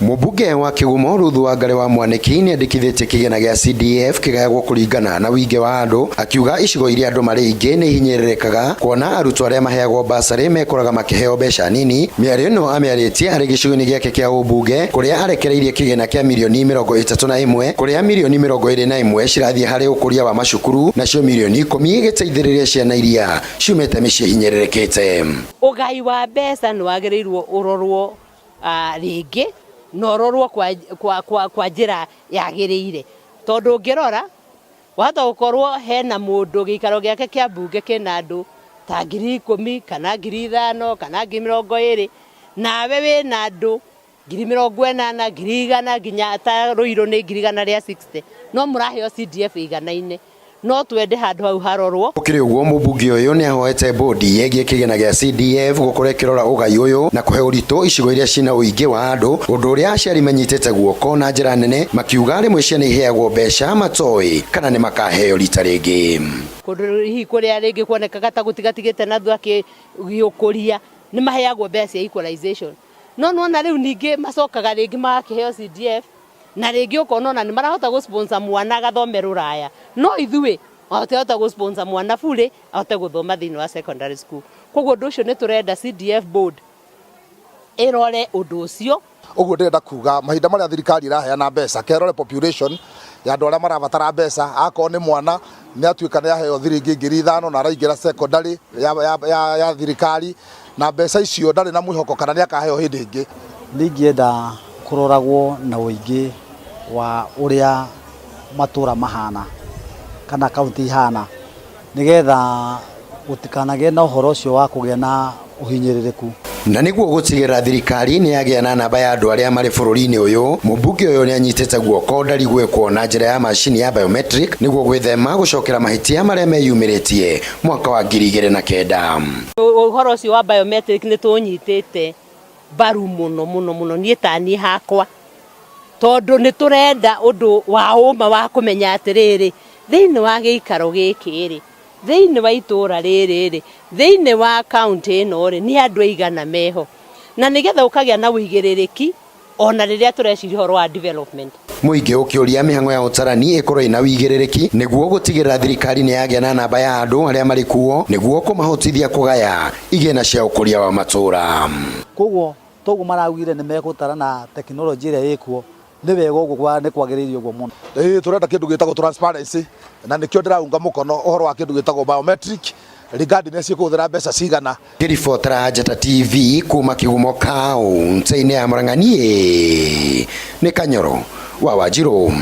Mũmbunge wa Kĩgumo Ruth Wangari wa Mwaniki nĩ andĩkithĩtie kĩgĩna gĩa CDF kĩgayagwo kũringana na ũingĩ wa andũ, akiuga icigo iria andũ marĩ aingĩ nĩ ihinyĩrĩrĩkaga kuona arutwo arĩa maheagwo basarĩ mekoraga makĩheo mbeca nini. Mĩario ĩno amĩarĩtie arĩ gĩcigo-inĩ gĩake kĩa ũmbunge kũrĩa arekereirie kĩgĩna kĩa mirioni 31, kũrĩa mirioni 21 cirathiĩ harĩ ũkũria wa macukuru, nacio mirioni 10 igĩteithĩrĩria ciana iria ciumĩte mĩciĩ hinyĩrĩrĩkĩte. Ũgai wa mbeca nĩ wagĩrĩirwo ũrorwo rĩngĩ na ũrorwo kwa njĩra yagĩrĩire, tondũ ũngĩrora wahota gũkorwo hena mũndũ gĩikaro gĩake kĩa mbunge kĩna andũ ta 10,000 kana 5,000 kana 20,000, nawe wĩna andũ 80,000, 100,000, nginya ta Ruiru nĩ 160,000, no mũraheo CDF iganaine. No twende handũ hau harorwo. Gũkĩrĩ ũguo, mũmbunge ũyũ nĩ ahoete bodi ĩgiĩ kĩgĩna gĩa CDF gũkorwo ĩkĩrora ũgai ũyũ na kũhe ũritũ icigo iria cina ũingĩ wa andũ, ũndũ ũrĩa aciari manyitĩte guoko na njĩra nene, makiuga rĩmwe ciana iheagwo mbeca matoĩ kana nĩ makaheo rita rĩngĩ. Kũndũ hihi kũrĩa rĩngĩ kuonekaga ta gũtigatigĩte na thutha gĩũkũria nĩ maheagwo mbeca cia equalization, no nĩwona rĩu ningĩ macokaga rĩngĩ magakĩheo CDF, na rĩngĩ ũkona ona nĩ marahota gũ sponsor mwana agathome rũraya, no ithuĩ matihota gũ sponsor mwana burĩ ahote gũthoma thĩinĩ wa secondary school. Koguo ũndũ ũcio nĩ tũrenda CDF board ĩrore ũndũ ũcio. Ũguo ndĩrenda kuga, mahinda marĩa thirikari ĩraheana mbeca, kerore population ya andũ arĩa marabatara mbeca. Akorwo nĩ mwana nĩ atuĩka nĩ aheo thiringi 5,000 na araingĩra secondary ya thirikari, na mbeca icio ndarĩ na mwĩhoko kana nĩ akaheo hĩndĩ ĩngĩ. Ningĩenda kũroragwo na ũingĩ wa ũrĩa matũra mahana kana kaunti ihana, nĩgetha gũtikanagĩe na ũhoro ũcio wa kũgĩa na ũhinyĩrĩrĩku. Na nĩguo gũtigĩrĩra thirikari nĩ yagĩa na namba ya andũ arĩa marĩ bũrũri-inĩ ũyũ, mũmbunge ũyũ nĩ anyitĩte guoko ndari gwĩkwo na njĩra ya macini ya biometric nĩguo gwĩthema gũcokera mahĩtia marĩa meyumĩrĩtie mwaka wa 2009. Ũhoro ũcio wa biometric nĩ tũnyitĩte mbaru mũno mũno mũno, niĩ ta niĩ hakwa, tondũ nĩ tũrenda ũndũ wa ũma wa kũmenya atĩrĩrĩ, thĩinĩ wa gĩikaro gĩkĩ rĩ, thĩinĩ wa itũra rĩrĩ rĩ, thĩinĩ wa kaunti ĩno rĩ, nĩ andũ aigana meho, na nĩgetha ũkagĩa na ũigĩrĩrĩki ona rĩrĩa tũreciria ũhoro wa development. Mũingĩ ũkĩũria mĩhang'o ya ũtarani ĩkorwo ĩna ũigĩrĩrĩki nĩguo gũtigĩrĩra thirikari nĩ yagĩa na namba ya andũ arĩa marĩ kuo nĩguo kũmahotithia kũgaya igĩna cia ũkũria wa matũra. Koguo toguo maraugire nĩ megũtara na tekinoronjĩ ĩrĩa ĩkuo, nĩ wega ũguo, nĩ kwagĩrĩire ũguo mũno. Ĩĩ, tũrenda kĩndũ gĩtagwo transparency, na nĩkĩo ndĩraunga mũkono ũhoro wa kĩndũ gĩtagwo biometric regardless ĩkũhũthĩra mbeca cigana. Ngĩribotera Njata TV kuma Kĩgumo kaunti-inĩ ya Murang'a, niĩ nĩ Kanyoro wa Wanjirũ.